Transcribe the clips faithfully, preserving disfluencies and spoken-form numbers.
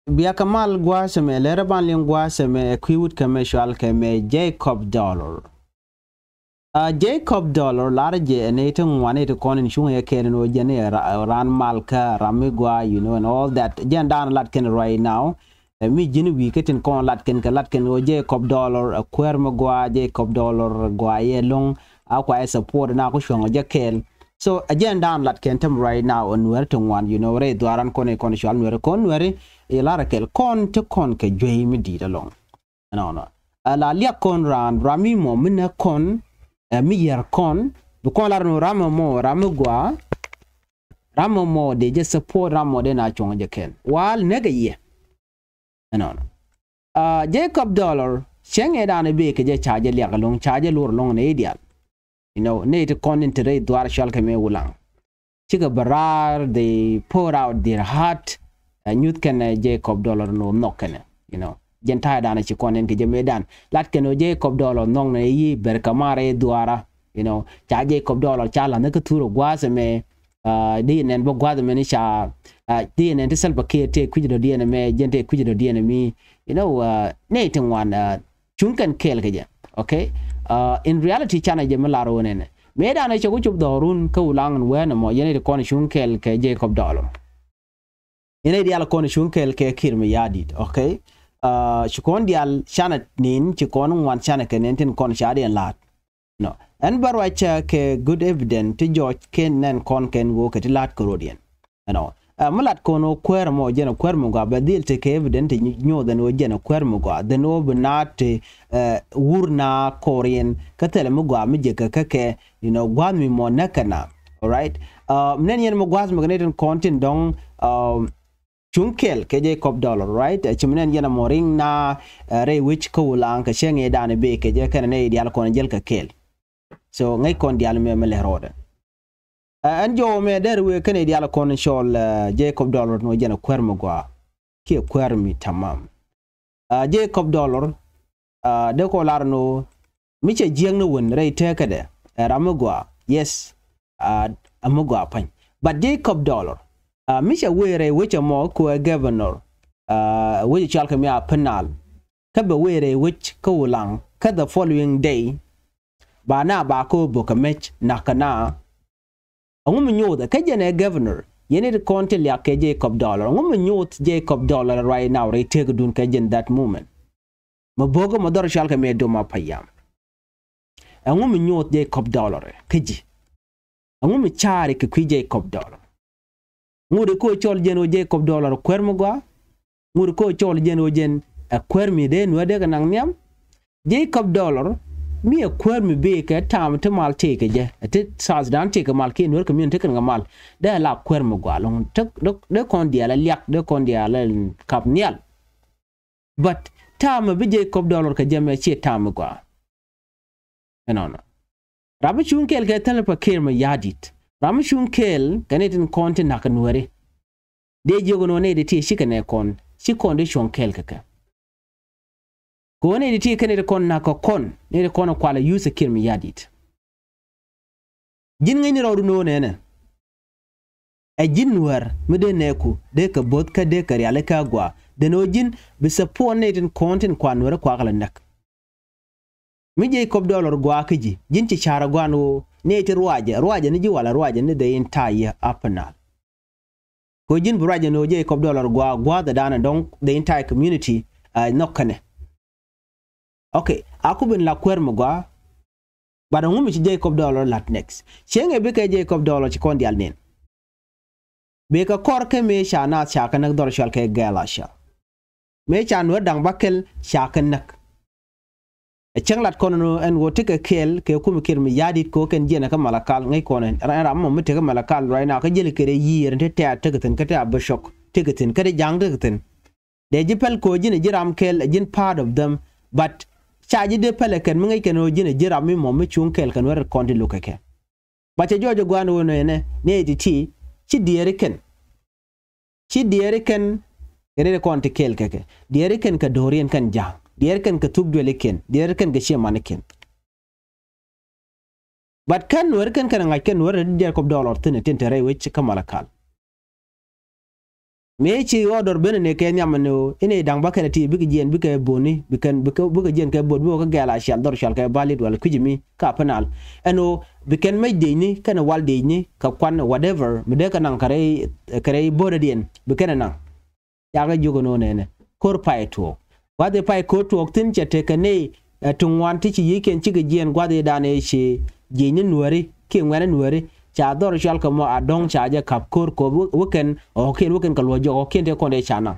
Bia kɛ mal gua̱a̱th ɛmɛ, lɛrɛ ban liŋ gua̱a̱th ɛmɛ ɛ kui̱ wut kɛ mɛ cual kɛ mɛ Jacob Dollar. A Jacob Dollar lar jɛ ɛ nɛy ti ŋuan nɛy ti kɔn in cuŋ yɛ kɛn in wä jɛn i̱ ra-, ran mal kä ram mi gua, you know, and all that. Jɛn dan lat kɛn right now. Ɛ mi ji̱n wi̱i̱ kä tin kɔn lat kɛn kɛ lat kɛn wä Jacob Dollar, ɛ kuäär mi gua, Jacob Dollar gua yɛ loŋ, a kua yɛ support na ku cuɔ̱ŋ jɛ kɛɛl. So, ɛ jɛn dan lat kɛn tem right now ɛ nuɛri ti ŋuan, you know, rɛy dhuaran kɔn in kɔn cual nuɛri kɔn nuɛri i̱ lar kɛl kɔn ti kɔn kɛ juey mi di̱i̱t ɛlɔŋ. Ɛnɔnɔ. Ɛ la liak kɔn raan, ram mi mɔ mi nɛ kɔn, ɛ mi yɛr kɔn, bi kɔn lar nɔ ram mɔ, ram mi gua, ram mɔ dee jɛ support, ram mɔ dee na cuɔ̱ŋ jɛ kɛn. Wal nɛkɛ yɛ. Ɛnɔnɔ. A, Jacob Dollar, cäŋ ɛ dan ɛ bee kɛ jɛ ca jɛ liak ɛlɔŋ, ca jɛ lor ɛlɔŋ nɛ i̱ dial. You know, nɛy ti kɔn in te rɛy dhuaar cual kɛ mɛ Wulaŋ. Cikɛ bɛ raar, they pour out their heart. Ɛ nyuth kɛn ɛ Jacob Dollar ni wä nhɔk kɛn ɛ, you know. Jɛn ta̱a̱ dan ɛ ci kɔn in kɛ jɛ mëë dan. Lat kɛn ɛ Jacob Dollar nhɔk nɛ yi ber kɛ mar ɛ dhuaara. You know, ca Jacob Dollar ca la̱th ni kä thur ɛ gua̱a̱th ɛmɛ. Ɛ, di nɛn bä gua̱a̱th ɛmɛ ni ca, ɛ, di nɛn ti Salva Kiir tëë kui̱c dɔ̱diɛn ɛmɛ, jɛn tëë kui̱c dɔ̱diɛn ɛmi. You know, ɛ, nɛy ti ŋuan, ɛ, cuŋ kɛn kɛɛl kɛ jɛ. Okay? Uh, in reality, canɛ jɛ mi lar wä nɛnɛ. Mëë danɛ cɛ ku cop dhɔrun kä Wulaŋ in wɛnɛ mɔ, yɛn iti kɔn cuŋ kɛɛl kɛ Jacob Dollar. Yɛn iti dial kɔn cuŋ kɛɛl kɛ Kiir Mayardit. Okay? Uh, ci kɔn dial canɛ nin, ci kɔn ŋuan canɛ kɛ nin tin kɔn ca diɛn la̱t. No. Ɛn bä ruac cɛ kɛ good evidence ti jɔc kɛn nɛn kɔn kɛn wä kɛ ti la̱t kɛ rot yɛn. Ɛnɔ. Ɛ, mi lat kɔn ɣöö kuäär mɔ jɛn ɛ kuäär mi gɔaa, bɛ dhil tekɛ evidence ti nyoth ɛn ɣöö jɛn ɛ kuäär mi gɔaa. Then ɣöö bi naat ti, ɛ, wur na kɔr yɛn kä thilɛ mi gɔaa mi jɛ kɛ kä kɛ, you know, gua̱a̱th mi mɔ näk kɛ na. All right? Ɛ, mi nɛn yɛn mi gua̱a̱th mi kɛ ni tin kɔn tin dɔ̱ŋ, ɛ, cuŋ kɛɛl kɛ Jacob Dollar, right? Ɛ, ci mi nɛn yɛn ɛ mɔ riŋ na, ɛ, rɛy wec kä Wulaŋ kɛ cäŋ ëë dan ɛ bee kɛ jɛ kɛn ɛ nɛy diaal kɔn jɛl kɛ kɛɛl. So, ŋäc kɔn diaal mɛ mi lɛ rɔɔdɛ. Ɛ, ɛn jɔw mɛ dɛr wee kɛn i̱ diaal kɔn cɔl, ɛ, Jacob Dollar ni wä jɛn ɛ kuäär mi gɔaa. Kiɛ kuäär mi tamam. Ɛ, Jacob Dollar, ɛ, dee kɔ lar ni wä mi cɛ jiäk ni wän rɛy tëkädɛ. Ɛ ram mi gɔaa. Yes. Ɛ, ɛ mi gɔaa pa̱ny. But Jacob Dollar, ɛ, mi cɛ wee rɛy wecɛ mɔ kɛ ɣöö ɛ governor. Ɛ, wecɛ cɔal kɛ mi a penal. Kä bɛ wee rɛy wec kä Wulaŋ. Kä the following day. Ba na ba kä bok kɛ mec nak kɛ na. Ɛŋu mi nyoth ɛ kä jɛn ɛ governor, yɛn it kɔn ti liak kɛ Jacob Dollar. Ɛŋu mi nyoth Jacob Dollar right now rɛy tëkdun kɛ jɛn that moment? Mi bo̱o̱k mi dhɔr cual kɛ mi dom a payam. Ɛŋu mi nyoth Jacob Dollar ɛ kä ji̱? Ɛŋu mi caari kɛ kui̱ Jacob Dollar? Ŋut ɛ kä cɔl jɛn ɣöö Jacob Dollar kuäär mi gɔaa. Ŋut ɛ kä cɔl jɛn ɣöö jɛn ɛ kuäär mi dee nuäär dee kɛ naŋ nhiam. Jacob Dollar mi ɛ kuäär mi bee kɛ ta̱a̱m ti mal tëëkɛ jɛ. Ɛ ti South Sudan tëëkɛ mal kiɛ nuäär community kɛn kɛ mal. Dee la kuäär mi gɔaa lo̱ŋ. Dee kɔn diaal ɛ liak, dee kɔn diaal ɛ kap nhial. But ta̱a̱m ɛ bi Jacob Dollar kɛ jɛ mɛ ciɛ ta̱a̱m mi gɔaa. Ɛnɔnɔ. Ram mi cuŋ kɛɛl kɛ thilɛ pa Kiir Mayardit. Ram mi cuŋ kɛɛl kɛ ni tin kɔn ti nak nuääri. Dee jiök ɛn ɣöö nɛy ti ti cikɛ nɛ kɔn, ci kɔn dee cuɔ̱ŋ kɛɛl kɛ kɛ. Kɛ ɣöö nɛy ti ti kɛ nɛy ti kɔn nak kɛ kɔn, nɛy ti kɔn kualɛ yuth ɛ Kiir Mayardit. Ji̱n ŋäcni rɔɔdu ni ɣöö nɛnɛ. Ɛ ji̱n nuäär mi dee nɛɛku dee kɛ bo̱th kä dee kɛ riali kä agua. Then ɣöö ji̱n bi support nɛy tin kɔn tin kua nuääri kuakä lɛ näk. Mi Jacob Dollar gɔaa kä ji̱, ji̱n ci ca̱r ɛ gua̱a̱n ɣöö nɛy ti ruacɛ, ruacɛ ni ji̱ walɛ ruacɛ ni the entire Upper Nile. Kɛ ɣöö ji̱n bi ruacɛ ni ɣöö Jacob Dollar gɔaa, gua̱a̱th ɛ da̱a̱n ɛ dɔ̱ŋ the entire community, ɛ, nhɔk kɛnɛ. Okay, a ku bin la kuäär mi gɔaa. But ɛŋu mi ci Jacob Dollar la̱t next? Cieŋ ɛ bikɛ Jacob Dollar ci kɔn diaal nin. Bikɛ kɔr kä mëë ca naath ca kɛ näk dhɔr cual kɛ Gal Ashal. Mëë ca nuäär da̱ŋ bäkɛl ca kɛ näk. Ɛ cäŋ lat kɔn ɛn ɣöö tekɛ kɛɛl kɛ kum Kiir Mayardit kɛ ɣöö kɛn jiɛn ɛ kä Malakal ŋäc kɔn ɛn ram mɔ mi tekɛ Malakal right now kä jiɛl kɛ rɛy yiëër ɛn te tɛ̈t tekɛ thi̱n kä te Abishok tekɛ thi̱n kä te Ja̱a̱ŋ tekɛ thi̱n. Dee ji̱ päl kɛ ɣöö ji̱n ɛ ji̱ ram kɛl, ɛ ji̱n part of them. But ca ji̱ dee päl ɛ kɛn mi ŋäc kɛn ɣöö ji̱n ɛ ji̱ ram mi mɔ mi cuŋ kɛɛl kɛ nuäär kɔn ti lo̱k kɛ kɛ. Ba cɛ jɔɔc ɛ gua̱a̱n ɣöö nɛnɛ nɛy ti ti ci diɛɛri kɛn. Ci diɛɛri kɛn kɛ rɛy kɔn ti kɛɛl kɛ kɛ. Diɛɛri kɛn kɛ do̱riɛn kɛn Ja̱a̱ŋ. Diɛɛri kɛn kɛ thuk duëlikiɛn. Diɛɛri kɛn kɛ ciɛmanikiɛn. But kɛn nuääri kɛn kɛn ŋa̱c kɛn nuääri ti Jacob Dollar thi̱n ɛ tin te rɛy wec kä Malakal. Mëë ci order ben ni kɛ nhiam ni ɣöö inɛ da̱ŋ bäkɛl ti bikɛ jiɛn bikɛ boni bikɛ bikɛ bikɛ jiɛn kɛ bot bikɛ kɛ gɛl a cial dhɔr cial kɛ balit wala kui̱c mi ka penal. Ɛn ɣöö bikɛn mec dec ni kɛn wal dec ni kɛ kuan whatever mi dee kɛ naŋ kɛ rɛy kɛ rɛy bot adiɛn bikɛn naŋ. Cakɛ jiök ɛn ɣöö nɛnɛ ko̱r pay tuɔɔk. Gua̱th i̱ pay ko̱r tuɔɔk thi̱n cɛ tekɛ nɛy ɛ ti ŋuan ti ci yiëëkiɛn cikɛ jiɛɛn gua̱th i̱ dan ëë ci jiëëc ni nuääri kiɛ ŋuɛ̈ni nuääri. Ca dhɔr cɔal kɛ mɔ a dɔ̱ŋ ca jɛ ka̱p ko̱r ko̱p wä kɛn ɣɔ̱kiɛn wä kɛn kɛ luɔ̱c jɔk ɣɔ̱kiɛn tëë kɔn dee ca naŋ.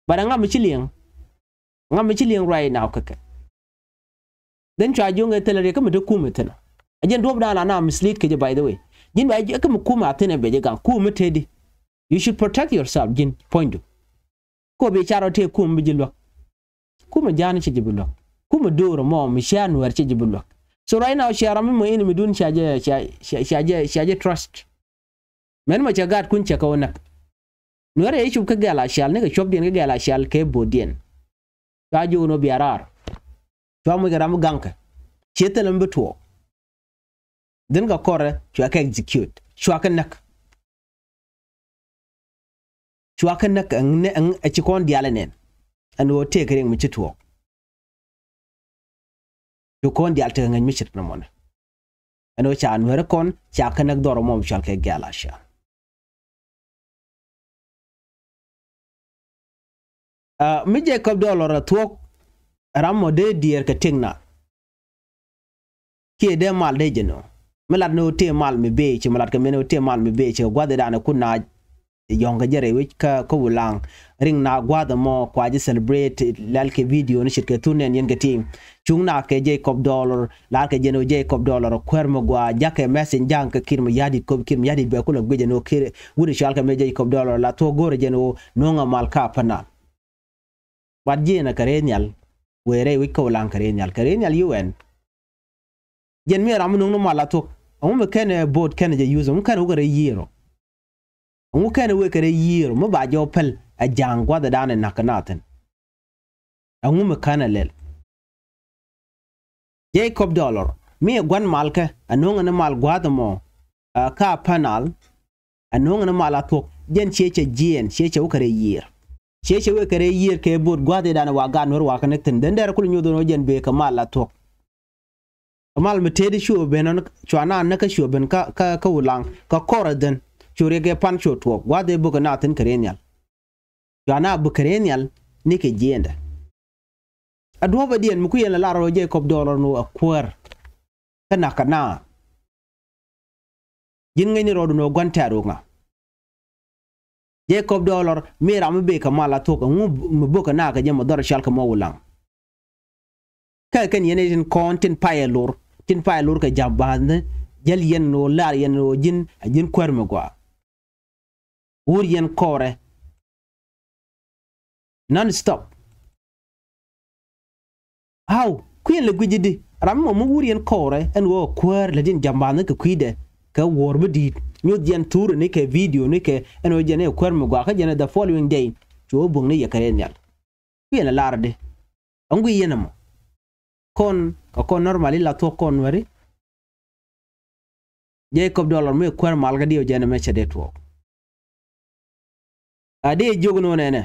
But ɛŋa mi ci liɛŋ? Ɛŋa mi ci liɛŋ right now kä kɛ? Then cua jiöŋ ɛ thilɛ riɛk kä mi te kum ɛ thi̱n. A jɛn duɔ̱p dan la na mislead kɛ jɛ, by the way. Ji̱n bɛ kä mi kum a thi̱n ɛ bɛ jɛ gaŋ kum mi tëëdi. You should protect yourself ji̱n puɔ̱nydu. Kop i̱ carɔ tëë kum bi ji̱ luäk. Kum i̱ ja̱a̱n ci ji̱ bi luäk. Kum i̱ do̱r mɔ mi cia nuɛɛr ci ji̱ bi luäk. So right now cia ram mi mɔ in mi dun cia jɛ cia cia cia jɛ cia jɛ trust. Mɛn mɔ cɛ gaatkun cɛ kɛ wä näk. Nuɛɛr ɛ i̱ cup kä gɛl a cial ni kɛ cuɔpdiɛn kä gɛl a cial kɛ bo̱o̱diɛn. Cua jiök ni wä bia raar. Cua moc kɛ ram mi gaŋkɛ. Ciɛ thilɛ mi bi tuɔɔk. Dhin kɛ kɔrɛ cua kɛ execute. Cua kɛ näk. Cua kɛ näk ɛŋ nɛ ɛŋ ɛ ci kɔn diaal ɛ nɛn. Ɛn ɣöö tëëk riŋ mi ci tuɔɔk. Cu kɔn diaal tekɛ ŋäc mi ce̱t nɔmɔnɛ. Ɛn ɣöö ca nuɛɛri kɔn ca kɛ näk dhɔr mɔ mi cɔal kɛ gɛl a cial. Mi Jacob Dollar a thuɔ̱k ram mɔ dee diɛɛr kɛ tëk na. Kiɛ dee mal dee jɛ nɔ mi lat ni wä tëë mal mi bee ci mi lat kɛ mi ni wä tëë mal mi bee ci kɛ gua̱th i̱ da̱a̱n ɛ kun na. Yɔ̱ŋ kɛ jɛ rɛy wec kä kä Wulaŋ. Riŋ na gua̱a̱th ɛmɔ kua ji̱ celebrate lɛl kɛ video ni ce̱tkɛ thun nɛn yɛn kɛ ti. Cuŋ na kɛ Jacob Dollar, lar kɛ jɛn ɣöö Jacob Dollar kuäär mi gɔaa, ja̱kɛ message ja̱a̱ŋ kɛ Kiir Mayardit kop, Kiir Mayardit bɛ kulɛ guic ɛn ɣöö Kiir wut cɔal kɛ mi Jacob Dollar la thuɔ̱k go̱o̱rɛ jɛn ɣöö nuɔ̱ŋ ɛ mal ka Upper Nile. Bat jiɛn ɛ kɛ rɛy nhial wëë rɛy wec kä Wulaŋ kɛ rɛy nhial kɛ rɛy nhial UN. Jɛn mi ram mi nuŋ ni mal a thuɔ̱k. Ɛŋu mi kɛn ɛ bo̱o̱t kɛn ɛ jɛ use, ɛŋu kɛn ɛ wä kɛ rɛy yiëër ɔ? Ɛŋu kɛn ɛ wek kɛ rɛy yiëër ɔ mi ba jɔw pɛl ɛ ja̱a̱ŋ gua̱th ɛ da̱a̱n ɛ na̱k kɛ nath thi̱n? Ɛŋu mi kän ɛ lɛl? Jacob Dollar mi ɛ gua̱n malkɛ ɛ no̱o̱ŋ ɛn mal gua̱a̱th ɛmɔ, ɛ, ka Upper Nile, ɛ no̱o̱ŋ ɛn mal a thuɔ̱k. Jɛn ciɛ cɛ jiɛɛn, ciɛ cɛ wä kɛ rɛy yiëër. Ciɛ cɛ wek kɛ rɛy yiëër kɛ bo̱o̱t gua̱a̱th ɛ da̱a̱n ɛ wa gaat nuɛr wa kɛ näk thi̱n. Dhän dɛr kulɛ nyoth ɛn ɣöö jɛn bëë kɛ mal a thuɔ̱k. Mal mi tëëdi cu ben ɔn cua na näk kä cu ben kä kä kä Wulaŋ kä kɔrɛ dhän. Cu riɛk ɛ pan cu tuɔɔk gua̱th ëë bukɛ na thi̱n kɛ rɛy nhial. Cua na bukɛ rɛy nhial ni kɛ jiɛɛndɛ. A duɔ̱ɔ̱p ɛ diɛn mi kui̱ yɛn la lar rɔ Jacob Dollar ni wä a kuäär. Kä nakä na ji̱n ŋäcni rɔɔdu ni wä gua̱n tɛ̈r wä ŋa. Jacob Dollar mi ram mi bëë kɛ mal a thuɔ̱k ɛŋu mi bukɛ na kɛ jɛ mɔ dhɔr cɔal kɛ mɔ Wulaŋ. Kä kɛn yɛn tin kɔn tin payɛ lor tin payɛ lor kɛ ja̱m ba̱a̱thni. Jäl yɛn ni wä lar yɛn ni wä ji̱n a ji̱n kuäär mi gɔaa. Wur yɛn kɔrɛ. Non stop. How kui̱n lɛ gui̱c i̱di ram mɔ mi wur yɛn kɔrɛ ɛn ɣöö kuäär lɛ din ja̱m ba̱a̱thni kɛ kui̱dɛ. Kɛ wuɔ̱ɔ̱r bi di̱i̱t nyoth yɛn thuurɛ ni kɛ video ni kɛ ɛn ɣöö jɛn ɛ kuäär mi gɔaa kä jɛn ɛ the following day. Cu wä buɔ̱ŋni yɛ kɛ rɛy nhial. Kui̱n lɛ lar i̱di. Ɛŋu guic yɛn ɛmɔ. Kɔn kɛ kɔn normal i̱ la thuɔ̱k kɔn nuɛri. Jacob Dollar mi kuäär mal kä diɛw jɛn ɛmɛ cɛ dee tuɔɔk. A dee jiök ni wä nɛnɛ.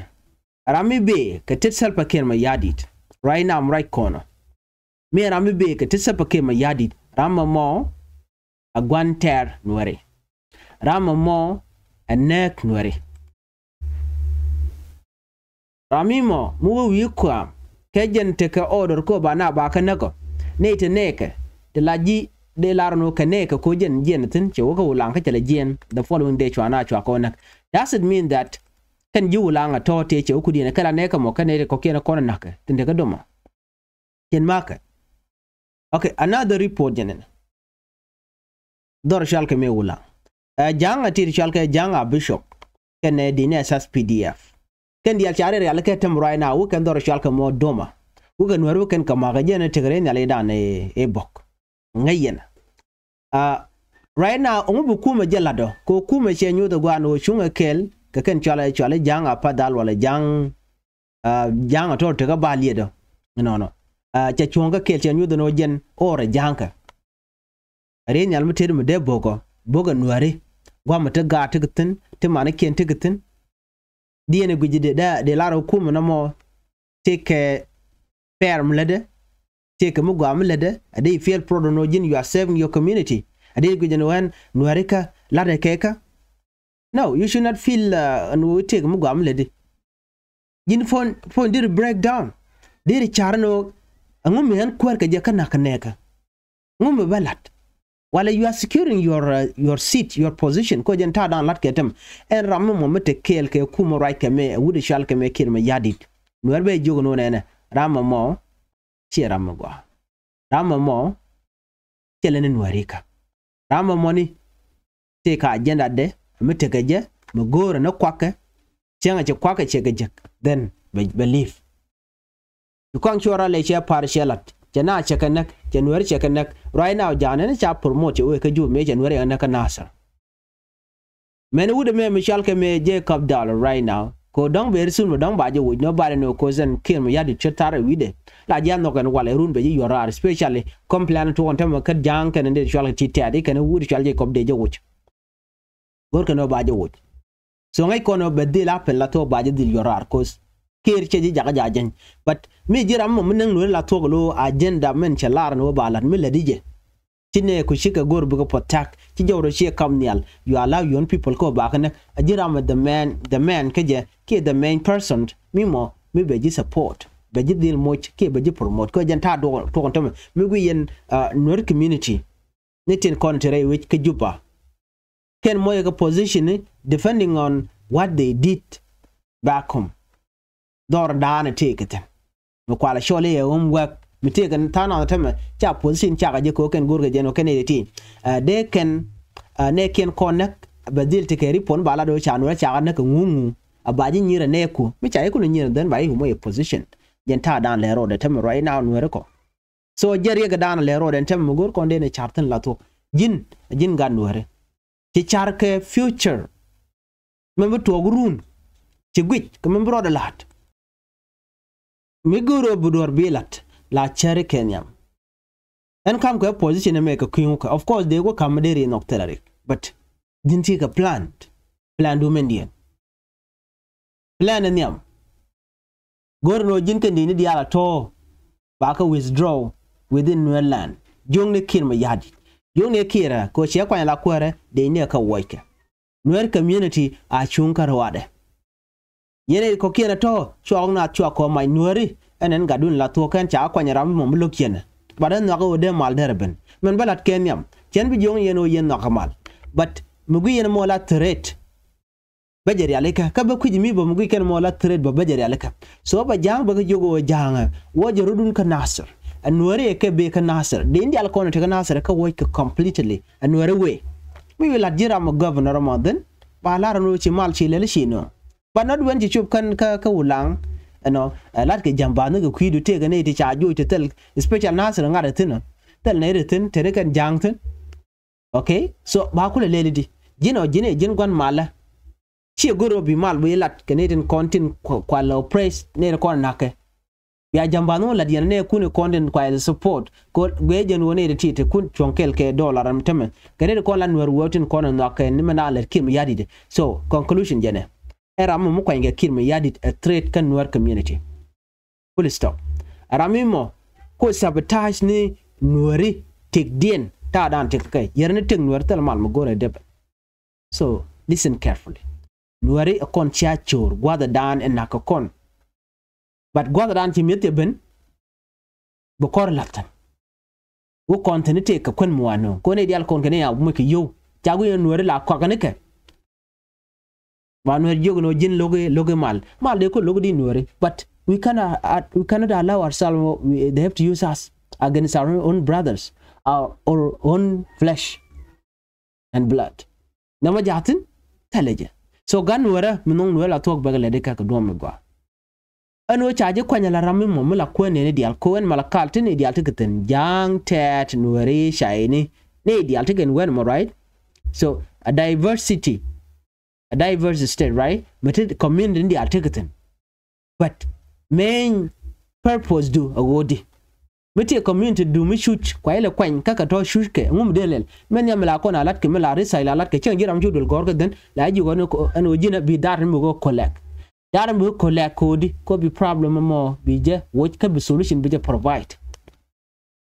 Ram mi bëë kɛ tet Salva Kiir Mayardit. Right now I'm right corner. Mi ram mi bëë kɛ tet Salva Kiir Mayardit ram ɛmɔ a gua̱n tɛ̈r nuɛri. Ram ɛmɔ a nääk nuɛri. Ram mi mɔ mi wee wi̱i̱ kɔam kɛ jɛn tekɛ order kä ba na ba kä näk ɔ. Nɛy te nɛɛkɛ te la ji̱ dee lar ni wä kɛ nɛɛkɛ ko jɛn jiɛn thi̱n cɛ wä kä Wulaŋ kä cɛ lɛ jiɛn the following day cua na cua kɛ wä näk. Does it mean that kɛn ji̱ Wulaŋ a tɔ̱ tëë cɛ wä kudiɛn kɛ la nɛɛkɛ mɔ kɛ nɛy te kɔkiɛn kɔn näk kɛ tin tekɛ domɔ? Cɛn makɛ. Okay, another report jɛn ɛn. Dhɔr cɔal kɛ mi Wulaŋ. Ɛ ja̱a̱ŋ a tit cɔal kɛ ja̱a̱ŋ a bishop. Kɛn ɛ di̱n ɛ S S P D F. Kɛn diaal ca riɛl rial kɛ tem right now wä kɛn dhɔr cɔal kɛ mɔ doma. Wä kɛn nuɛr wä kɛn kɛ makä jɛn ɛ tek rɛy nhial i̱ dan ɛ bɔk. Ŋäc yɛn. Right now ŋu bi kumɛ jɛ lat ɔ kɛ kumɛ cɛ nyoth ɛ guan wä cuŋ ɛ kɛl kɛ kɛn cɔal ɛ cɔal i̱ ja̱a̱ŋ a path dhal wala ja̱a̱ŋ. Ja̱a̱ŋ a tɔr tekä ba liet ɔ. Nɔnɔ. Cɛ cuɔ̱ŋ kä kɛl cɛ nyoth ɛn ɔ jɛn ɔɔr ɛ ja̱a̱ŋ kɛ. Ri nhial mi tet mi dee bok ɔ bok ɛ nuääri. Gua̱a̱m mi te gaat tekɛ thi̱n te manikiɛn tekɛ thi̱n. Diɛn ɛ guic di dee, dee lar ɛ kumɛ nɔmɔ. Tëëkɛ pɛɛr mi lätdɛ. Tëëkɛ mi gɔaa mi lätdɛ. A dee feel proud ɛn ɣöö ji̱n you are serving your community. A dee guic ɛn ɣöö ɛn Nuääri kä la̱tdɛ kɛ kä. No, you should not feel ɛn ɣöö tëëkɛ mi gɔaa mi lätdi. Ji̱n puɔ̱ny, puɔ̱ny deri break down. Deri ca̱r ɛn ɣöö ɛŋu mi ɣän kuäär kɛ jɛ kä na̱k kɛ nɛɛkä. Ŋu mi bä la̱t. Walɛ you are securing your, uh, your seat, your position. Kɔ jɛn ta̱a̱ da̱a̱n la̱t kɛ tɛm. Ɛn ram mi mɔ mi te kɛɛl kɛ kumɛ ruac kɛ mɛ, ɛ wut ɛ cual kɛ mɛ Kiir Mayardit. Nuäär bɛ jiök ɛn ɣöö nɛnɛ. Ram mɔ mɔ ciɛ ram mi gɔaa. Ram mɔ mɔ ciɛ lɛ ni Nuääri kä. Ram mɔ mɔ ni tëëkɛ agenda dɛ mi tekɛ jɛ mi go̱o̱rɛ ni kuakɛ. Cäŋɛ ci kuakɛ cɛ kɛ jek. Then bɛ, bɛ leave. Ci kɔaŋ cuɔr alɛ cɛ par cɛ lat. Cɛ na cɛ kɛ näk. Cɛ Nuääri cɛ kɛ näk. Right now, ja̱a̱n ɛn ca promote cɛ wee kä Jubɛ mëë cɛ Nuääri cɛ kɛ näk kä Nasir. Mɛn wut ɛmɛ mi cɔal kɛ mëë Jacob Dal right now. Kɛ ɣöö dɔ̱ŋ very soon bɛ dɔ̱ŋ ba jɛ woc, nobody know, cause ɛn Kiir Mayardit cä thar ɛ wi̱cdɛ. La ji̱ a nhɔk ɛn walɛ run bɛ ji̱ yuɔr raar, especially complain tuɔɔk ɛn tämɛ kä ja̱a̱ŋ kɛn in dee cɔal kɛ ti tɛ̈t i̱ kɛn wut cɔal Jacob dee jɛ woc. Go̱rkɛ nɔ ba jɛ woc. So ŋäc kɔn ɔ bɛ dhil a pɛn la thuɔk ba jɛ dhil yuɔr raar, cause Kiir cɛ ji̱ jakä ja̱ jɛny. But mi ji̱ ram mɔ mi näŋ Nuääri la thuɔk lo̱ agenda mɛn cɛ lar ni wä ba lat mi lät i̱ jɛ. Ci nɛ ku cikɛ go̱r bikɛ puɔth ta̱k. Ci jɔw rɔ ciɛ kam nhial. You allow your own people kä ba kä näk. A ji̱ ram mɔ the man, the man kä jɛ kiɛ the main person mi mɔ mi bɛ ji̱ support. Bɛ ji̱ dhil moc kiɛ bɛ ji̱ promote. Kä jɛn ta̱a̱ tuɔk, tuɔk ɛn tämɛ. Mi gui yɛn, uh, Nuer community. Ni tin kɔn ti rɛy wec kä Juba. Kɛn moc kɛ position ni depending on what they did back home. Dhɔr daanɛ tëëkɛ thi̱n. Mi kualɛ cɔl i̱ ɛ homework. Mi tëëkɛ tha̱a̱ŋ nath tämɛ ca position cakɛ jɛ ko̱ kɛn go̱rkɛ jɛn ɔ kɛn i̱ ti. Ɛ dee kɛn, ɛ nɛ kiɛn kɔn näk bɛ dhil ti kɛ ri puɔn ba la do̱ ca Nuɛr cakɛ näk kɛ ŋuŋu. A ba ji̱ nyir ɛ nɛɛku. Mi ca i̱ kun nyir ɛ dhɛn ba i̱ humɔ i̱ position. Jɛn ta̱a̱ da̱a̱n lɛ road ɛ tämɛ ruac i̱ naath Nuɛr kɔ. So jɛ riɛk dan lɛ road ɛn tɛm mi go̱r kɔn den ɛ car thin la thok. Ji̱n, ji̱n gat Nuɛri. Ci car kɛ future. Mɛ bi tuɔɔk run. Ci guic kɛ mɛ bi rɔɔdɛ la̱t. Mi go̱r ɔ bi duɔr bi la̱t la cäri kɛ nhiam. Ɛn kam kɛ position ɛmɛ kɛ kui̱ ŋukɛ. Of course dee wä kam mi dee ri nhɔk thil arik. But ji̱n ti kɛ plan. Plan du mɛn diɛn. Plan in nhiam. Go̱r ni ɣöö ji̱n kɛn di̱i̱ni diaal a tɔ̱ ba kä withdraw within Nuer land. Jiökni Kiir Mayardit. Jiökni Kiir ɛ kɛ ɣöö ciɛ kuany la kuäärɛ dee ni ɛ kä wuɔckɛ. Nuer community a cuŋ kä ruaadɛ. Yɛn ɛ kɔ̱kiɛn a tɔ̱ cuak naath cuak kɔ mac Nuääri ɛn ɛn gatdun la thuɔ̱k kɛn ca kuany ram mɔ mi lo̱k ciɛn ɛ. But ɛn nhɔakä ɣöö dee mal derɛ ben. Mɛn bä la̱t kɛ nhiam. Cɛn bi jiökni yɛn ɣöö yɛn nhɔakä mal. But mi gui yɛn mɔ la threat. Bä jɛ rialikä kä bä kui̱c mi bä mi guic kɛn mɔ la threat bä bä jɛ rialikä. So bä ja̱a̱ŋ bä kä jiök ɣöö ja̱a̱ŋä wä jɛ rɔ̱dun kä Nasir. Ɛ Nuääri ɛ kɛ bee kä Nasir dee in dial kɔn ɛ te kä Nasir ɛ kä wuɔc kɛ completely ɛ Nuääri wee. Mi wi̱i̱ la̱t ji̱ ram ɛ governor ɛ mɔ dhin ba la̱r ɛn ɣöö ci mal ci lɛl ci nɔ. But not when ci cop kän kä kä Wulaŋ ɛnɔ ɛ la̱t kɛ ja̱m ba̱a̱th ni kɛ kui̱du tëëk ɛn ɛ ti ca joc te thil special Nasir ŋa̱t ɛ thi̱n ɔ thil nɛy ri thi̱n te ri kɛn ja̱a̱ŋ thi̱n. Okay, so ba kulɛ lɛli di ji̱n ɔ ji̱n ɛ ji̱n gua̱n malä. Ciɛ go̱r ɔ bi mal bi lat kɛ nɛy tin kɔn tin kual lɛ oppress nɛy tin kɔn na̱kɛ. Bia ja̱mba̱n wä lat yɛn nɛy kun kɔn tin kual support kɛ guiɛ jɛn wä nɛy ti ti kun cuɔ̱ŋ kɛl kɛ dollar ɛn tämɛ kɛ nɛy tin kɔn la Nuɛr wä tin kɔn nuak kɛ ni mɛ na lɛt Kiir Mayardit. So conclusion jɛnɛ ɛ ram mɔ mi kuany kɛ Kiir Mayardit ɛ threat kä Nuɛr community. Full stop. Ɛ ram mi mɔ ko sabotage ni Nuääri tëkdiɛn ta̱a̱ dan tëk kɛ yɛr ni tëk Nuääri thil mal mi go̱rɛ depɛ. So listen carefully. Nuääri ɛ kɔn cia co̱o̱r gua̱thɛ dan ɛ nak kɛ kɔn. But gua̱thɛ dan ci mi̱eth cɛ ben bi kɔr la̱th thin. Wä kɔn thi̱n i̱ tëëk kɛ kuän mi wanɔ kɔn i̱ diaal kɔn kɛn i̱ a wumɛ kɛ yio̱w ca gui̱n i̱ Nuääri la kɔak kɛn ikɛ. Ba Nuɛr jiök ni ɣöö ji̱n lo̱ki lo̱ki mal mal dee kɔ lo̱ki di Nuääri. But we cannot, uh, we cannot allow ourselves, we, they have to use us against our own brothers, our, our own flesh and blood. Nɛ mɔ ja̱thin thɛlɛ jɛ. So gan Nuɛrä mi nhɔŋ Nuɛr la thuɔ̱k bäkɛ lɛ di kɛ kɛ duɔ̱ɔ̱m mi gɔaa. Ɛn ɣöö ca ji̱ kuany ala ram mi mɔ mi la kuäär nɛɛni diaal ko̱ ɛn Malakal ti nɛy diaal ti kɛ thi̱n ja̱a̱ŋ tɛɛt Nuääri cayni nɛy diaal ti kɛn wɛn mɔ, right? So a diversity, a diverse state, right? Mi ti community ni diaal ti kɛ thi̱n. But main purpose du a ɣöö di mi ti community du mi cuc kua ilɛ kuany kä kɛ tɔ̱ cuc kɛ ŋum dee lɛl. Mɛn nhiam mi la kɔn a lat kɛ mi la research la lat kɛ cieŋ ji̱ ram cu duël gɔ̱r kɛ dhän la ji̱ ɣɔn ɛn ɣöö ji̱n a bi dar ni mi ɣöö collect. Da̱rɛ bi collect kodi kɔ bi problem mɔ bi jɛ woc kä bi solution bi jɛ provide.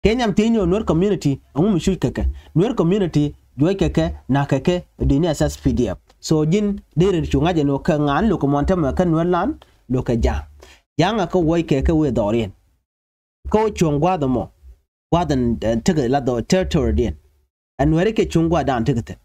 Kɛ nhiam thiec ni ɔ Nuer community ɛŋu mi cuc kɛ kɛ? Nuer community juɔc kɛ kɛ, nak kɛ kɛ, dini S S P D F. So ji̱n deri cu ŋa̱c ɛn ɔ kɛ ŋa̱n lo̱k kɛ mɔn tämɛ kä Nuer land lo̱k kɛ ja̱a̱ŋ. Ja̱a̱ŋ a kä wuɔc kɛ kɛ wëë dhɔriɛn. Kä wä cuɔ̱ŋ gua̱a̱th ɛmɔ, gua̱a̱th ɛn, ɛn tekɛ la dhɔ territory diɛn. Ɛn Nuɛri kɛ cuŋ gua̱a̱th dan tekɛ thi̱n.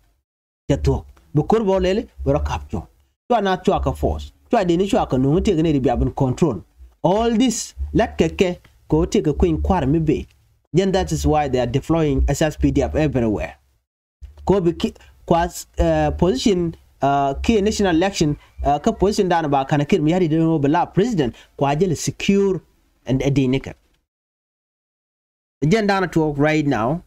Cɛ thuɔ̱k bi ko̱r bä lɛli bi rɔ kap cuɔ̱ŋ. Cua naath cua kɛ force, cua dini cua kɛ nuŋ, tekɛ ni ri bia bin control. All this lat kɛ kɛ kɛ wä tekɛ kui̱ny kua̱r mi bee. Then that is why they are deploying S S P D F everywhere. Kɔ bi ki kua, uh, position, uh, ki national election, uh, kä position dan ba kanɛ kir mi yari den wä bi la president kua jɛ lɛ secure and a dini kɛ. Jɛn dan a tuɔɔk right now.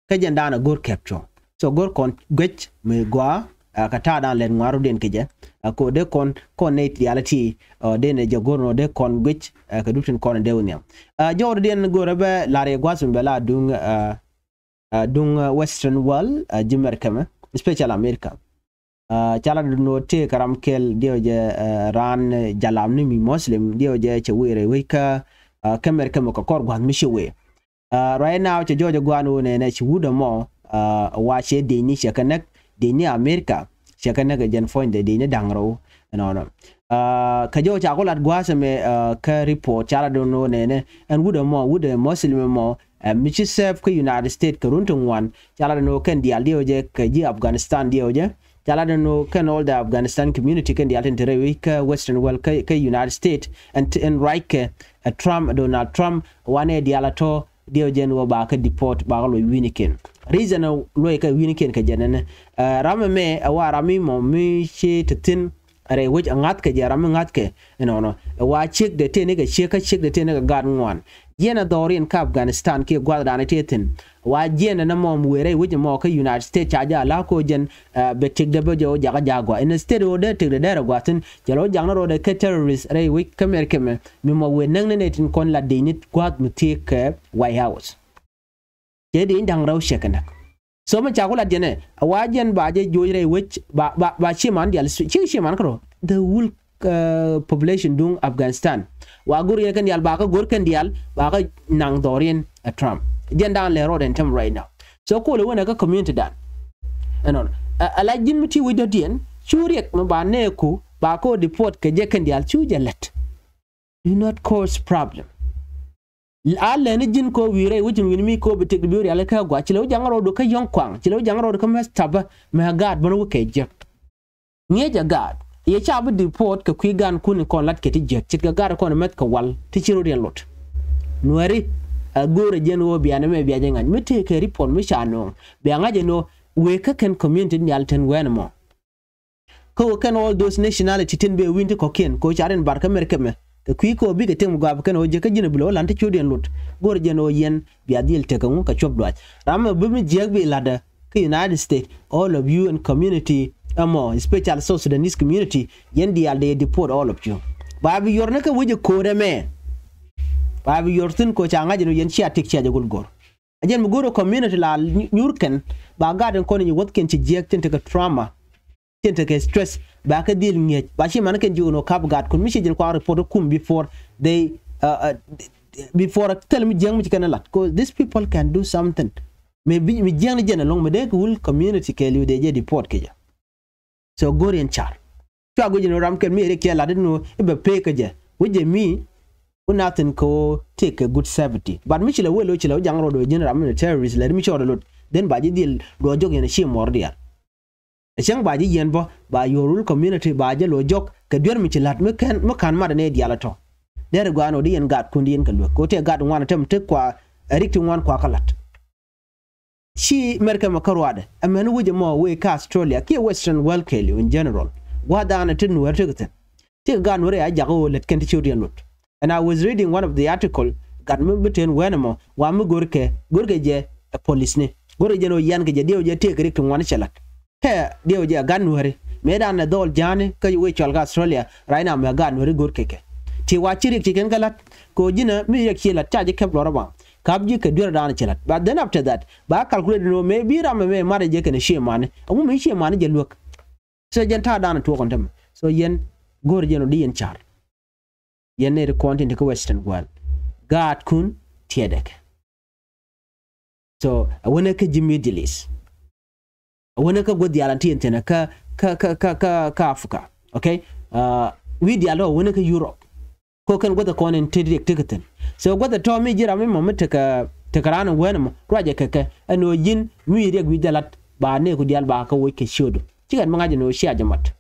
Kä jɛn dan a go̱r kɛp cuɔ̱ŋ. So go̱r kɔn guec mi gua, uh, kä ta̱a̱ dan lɛt ŋuaru den kɛ jɛ. Uh, kɔ dee kɔn, kɔn nɛy diaal ti, uh, den jɛ go̱r nɔ dee kɔn guec, uh, kɛ dup tin kɔn dee wä nhiam. Uh, jɔwdɛ den go̱r bɛ lar yɛ gua̱th mi bɛ la duŋ, uh, uh, duŋ, uh, Western world, uh, ji̱ Mɛrkɛ mɛ, special America. Uh, cala dun wä tëë kɛ ram kɛl diɛw jɛ, uh, ran, uh, jalam ni mi Muslim diɛw jɛ cɛ wëë rɛy wec kä, uh, kä Mɛrkɛ mɛ kɛ kɔr gua̱th mi ci wëë. Uh, right now cɛ jɔɔc gua̱n wä nɛnɛ ci wut ɛmɔ, uh, wa cɛ dec ni cɛ kɛ näk, dec ni America cɛ kɛ näk ɛ jɛn puɔ̱nydɛ dec ni da̱ŋ rɛw ɛnɔnɔ. Uh, kɛ jɔɔc ca ku lat gua̱a̱th ɛmɛ, uh, kä report cala dun wä nɛnɛ ɛn wut ɛmɔ, wut ɛ Muslim ɛmɔ, uh, mi ci serve kä United States kɛ run ti ŋuan, cala dun wä kɛn diaal diɛw jɛ kɛ ji̱ Afghanistan diɛw jɛ. Cala dun wä kɛn all the Afghanistan community kɛn diaal tin te rɛy wec kä Western world kä, kä United States ɛn, ɛn ruac kɛ, uh, Trump, Donald Trump, wanɛ diaal a tɔ diɛw jɛn wä ba kä deport ba kä luɔc wi̱nikiɛn. Reason a luɔc kä wi̱nikiɛn kɛ jɛn ɛnɛ, uh, ram ɛmɛ ɛ wa ram mi mɔ mi ci te thi̱n rɛy wec a ŋa̱th kɛ jɛ, ram mi ŋa̱th kɛ ɛnɔnɔ. Ɛ wa ciek dee tëë ni kɛ ciek kä ciek dee tëë ni kɛ gaat ŋuan. Jiɛn a dhɔriɛn kä Afghanistan kiɛ gua̱th dan tëë thi̱n. Wa jiɛn ɛn ɛmɔ mi wëë rɛy wec ɛmɔ kä United States ca jɛ a la̱k kɛ wä jɛn, uh, bɛ tëkdɛ bä jɛ wä jakä ja̱ gɔaa. Instead wä dee tëkdɛ dee rɛ gua̱thin cɛ lɛ wä jaknä rɔɔdɛ kä terrorist rɛy wec kä Mɛrkɛ mɛ mi mɔ wëë näk ni nɛ tin kɔn la dec ni gua̱th mi thiek kɛ White House. Cɛ dec ni da̱ŋ rɛw cɛ kɛ näk. So mi ca ku lat jɛnɛ a wa jɛn ba jɛ joc rɛy wec ba, ba, ba ci man dial ci ci man kärɔ the whole, uh, population duŋ Afghanistan. Wa go̱r yɛ kɛn dial ba kä go̱r kɛn dial ba kä naŋ dhɔriɛn a Trump. Jɛn dan lɛ rɔɔdɛ ɛn tɛm right now. So kolɛ wänɛ kä community dan ɛnɔn a la ji̱n mi ti wec dɔ̱diɛn cu riɛk mi ba nɛɛku ba kɔ deport kɛ jɛ kɛn dial cu jɛ lät. Do not cause problem. A lɛni ji̱n kɔ wi̱i̱ rɛy wecin wi̱n mi kɔ bi tëk di bi riali kä gua ci lɛ wä jaŋ rɔɔdu kä yɔ̱ŋ kuaŋ ci lɛ wä jaŋ rɔɔdu kä mɛth tapä mɛ gaat bän wä kɛ jiäk. Ŋi̱eec a gaat yɛ ca bi deport kɛ kui̱ gan kun kɔn lat kɛ ti jiäk ce̱tkɛ gaat kɔn mɛth kɛ wal ti ci rot yɛn lot. Nuɛri a go̱o̱rɛ jiɛn ɣöö bia nɛmɛ bia jɛ ŋa̱c mi tëëkɛ report mi ca nööŋ bia ŋa̱c ɛn ɣöö wëë kä kɛn community nial ten wɛn ɛmɔ. Kä wä kɛn all those nationality tin bee wi̱n ti kɔ̱kiɛn kɛ wä ca rin bar kä Mɛrkɛ mɛ kɛ kui̱ kɛ wä bikɛ tem gɔaa bi kɛn wä jɛ kä ji̱n a bi lɛ wä lan ti ciöt yɛn lot. Go̱r jɛn wä yɛn bia dhil tekɛ ŋu kɛ cuɔp duac ram mɛ bi mi jiäk bi latdä kä United States, all of you and community ɛmɔ, especially South Sudanese community, yɛn diaal dee deport all of you. Ba bi yuɔr ni kä wec ɛ ko̱o̱r ɛmɛ. Ba bi yuɔr thi̱n kɛ wä ca ŋa̱c ɛn wä yɛn cia tik cia jɛ gul go̱r. A jɛn mi go̱o̱r ɛ community la nyur kɛn ba gat in kɔn in wuɔth kɛn ci jiɛk tin tekɛ trauma, tin tekɛ stress, ba kɛ dhil ŋi̱eec ba ci man kɛn ji̱ wun ɔ kap gat kun mi ci jɛn kua report kum before they, uh, uh, before thil mi jiɛk mi ci kɛn lat. 'Cause these people can do something. Mi bi mi jiɛk ni jɛn along mi dee kɛ wul community kɛ liw dee jɛ deport kɛ jɛ. So go̱r yɛn car. Cua guic ni ram kɛn mi riɛk kiɛ lat ni i̱ bɛ pek kä jɛ wi̱c jɛ mi. Ku nothing kɛ wä take a good safety. But mi ci lɛ wee lo̱c ci lɛ wä jaŋ rɔɔd wee ji̱n ram mi terrorist lɛ mi ci rɔɔd lot. Then ba ji̱ dhil duɔ jɔk yɛn a ci mɔr diaal. A cäŋ ba ji̱ yɛn bä ba your whole community ba jɛ lo̱c jɔk kɛ duer mi ci la̱t mi kɛn mi ka̱n mat ni diaal a tɔ. Derɛ gua̱a̱n wä di yɛn gat kun di yɛn kɛ luek kɛ wä tëë gat ŋuan a tɛm tek kua a rik ti ŋuan kua kä la̱t. Ci Mɛrkɛ mɛ kä ruaadɛ ɛmɛn wi̱c ɛmɔ wee kä Australia kiɛ Western world kɛɛliw in general. Gua̱a̱th daanɛ ti nuɛɛr tekɛ thi̱n. Tekɛ gaat nuɛɛr ɛ a jakä ɣöö lät kɛn ti ciöt yɛn lot. And I was reading one of the article gat mi bi ten wɛn ɛmɔ wa mi go̱rkɛ go̱rkɛ jɛ ɛ policeni go̱rkɛ jɛ ni ɣöö yian kɛ jɛ diɛw jɛ tëëkɛ rik ti ŋuan cɛ la̱t. Kɛ diɛw jɛ gat nuɛɛri mëë daanɛ dhɔl ja̱a̱ni kä wee cɔal kä Australia right now mɛ gat nuɛɛri go̱rkɛ kɛ. Ti wa ci rik ci kɛn kɛ la̱t kɛ ɣöö ji̱nɛ mi rik ci la̱t ca ji̱ kɛp luɔr ɛ baŋ. Kap ji̱ kɛ duer daanɛ ci la̱t. But then after that ba calculate ni ɣöö mëë bi ram ɛmɛ mat ɛ jɛ kɛn ɛ cië mani ɛŋu mi cië mani jɛ luäk. So jɛn ta̱a̱ daanɛ tuɔɔk kɔn tämɛ. So yɛn go̱o̱r jɛn ɔ di yɛn car. Yɛn nɛy ti kɔn tin te kä Western world, gaatkun tiɛtdɛ kɛ. So a wänä kä ji̱ Middle East, a wänä kä guäth diaal an ti yɛn thi̱n kä kä kä kä kä Africa. Okay. Wi̱i̱ diaal tɔ̱ a wänä kä Europe. Kɔ kɛn guäth kɔn in te riɛk tekɛ thi̱n. So guäth tɔ̱ mi ji̱ ram mi mɔ mi tekɛ tekɛ raan in wänä mɔ ruacɛ kɛ kɛ ɛn ɣöö ji̱n mi riɛk wi̱i̱ jɛ lat ba nɛɛku diaal ba kä woc kɛ ciötdu. Cikɛn mi ŋa̱c ɛn ɣöö cia jɛ mat.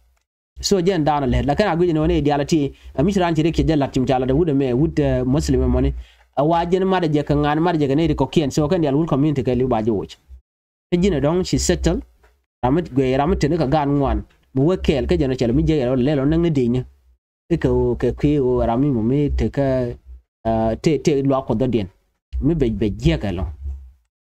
So jɛn daanɔ lät lakin a guic ni wä ni diaal ti ɛ mi ci raan ci riɛk ci jɛ la̱t cim ca la̱t ɛ wut ɛmɛ wut Muslim ɛmɔni. Ɛ wa jɛn mat ɛ jɛ kɛ ŋa̱n mat ɛ jɛ kɛ ni ri kɔkiɛn so kɛn diaal wut community kɛ li̱w ba jɛ woc. Ɛ ji̱n ɛ dɔ̱ŋ ci settle. Ram mi guɛ ram mi teni kɛ gaan ŋuan mi wä kɛɛl kä jɛn ɔ cɛl mi jɛ yɛl ɔ lɛl ɔ näk ni dec ni. Ikɛ ɣöö kɛ kui̱ ɣöö ram mi mɔ mi tekä te te luaak kuɔth dɔ̱diɛn mi bɛ bɛ jiɛk ɛlɔ̱ŋ.